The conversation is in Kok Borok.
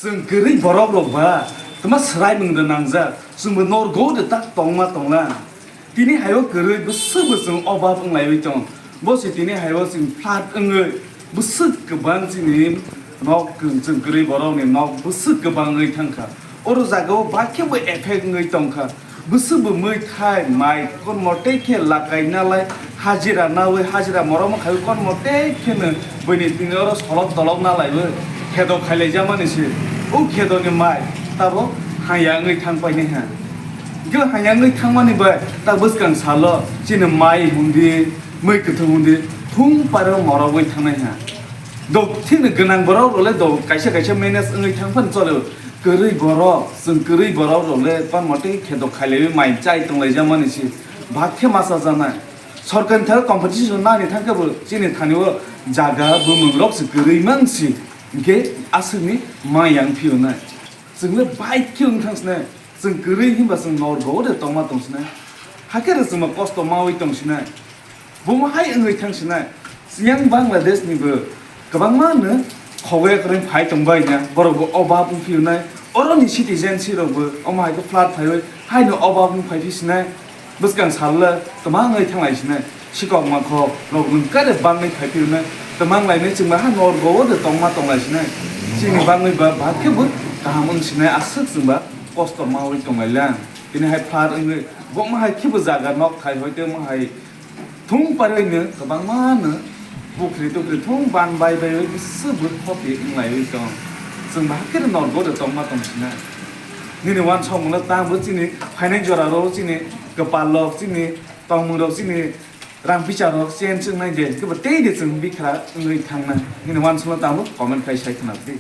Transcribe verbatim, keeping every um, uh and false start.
Chwng kwrwi borok rok ba twma swraimung rwnangjak, chwngbo norgo de tak tongma tongla. Tini haio kwrwi bwswk bo chwng obab wnglaiwi tong. Bo se tini haio chwng flood wngwi bwswk kwbang chini nok, chwng kwrwi borok ni nok bwswk kwbang wngwi thangkha. Oro jagao bakhe bo effect wngwi tongkha. Bwswk bo mui thai mai kormo tei khe lakai nalai hajira nawi hajira morok khai kormo tei kheno bini tini oro solok tolok nalaiwi khedo khailai jamani se. O khedo ni mai tabo haya wngwi thang painai ha. Hwnkhe haya wngwi thangmani bai ta bwskang salo chini mai hundi mui kwthwng hundi thung paro morogwi thangnai ha. Dok thikni gwnang borok role dok kaisa kaisa manage wngwi thang phano chole. Kwrwi borok, chwng kwrwi borok rok le kormo tei khedo khailaiwi mai chai tonglaijak mani si, bhak khe masa janai. Sorkar ni thani competition nani thang khe bo chini thani o jaga bumung rok se kwrwi mang si, hwnkhe aswk ni mai yang phiyonai. Chwng le bai khe wng thang sinai, chwng kwrwi hinba chwng norgo de tongma tong sinai. Hakhe rw chwngma kosto mawi tong sinai. Bomo hai wngwi thang sinai. Siyang Bangladesh ni bo kwbangma no khogwi kwrwi phai tong bai na, borok bo obab wng phiyonai. Oro ni citizen si rok bo omo hai khe flood phaiwi hai no obab wng phai phi sinai. Bwskang sal le twmang wngwi thang lai sinai. Sikok ma kho rok wng kare bangwi phai phiyonai. Twmang lai nai chwng bai ha norgo o de tongma tong lai sinai. Chini bangwi ba bhak khe bo kaham wng sinai aswk chwng ba kosto mawi tong lai lang. Tini hai flood wngwi bo ma hai khe bo jaga nok thai hoi te ma hai Thung paroi no kwbangma no pukhri tukhri thung ban bai bai bai bwswk bwkha phi wng lai oi tong. Chwng bahai khe norgo de tongma tong sinai. Nini uansukmung no tang bo chini phainai jora ro chini kwpal rok chini tongmung rok chini rang picha rok chen chwng nai de kebo tei de chwng bikra wngwi thang nai. Nini uansuk no tang bo comment khai sai khna di.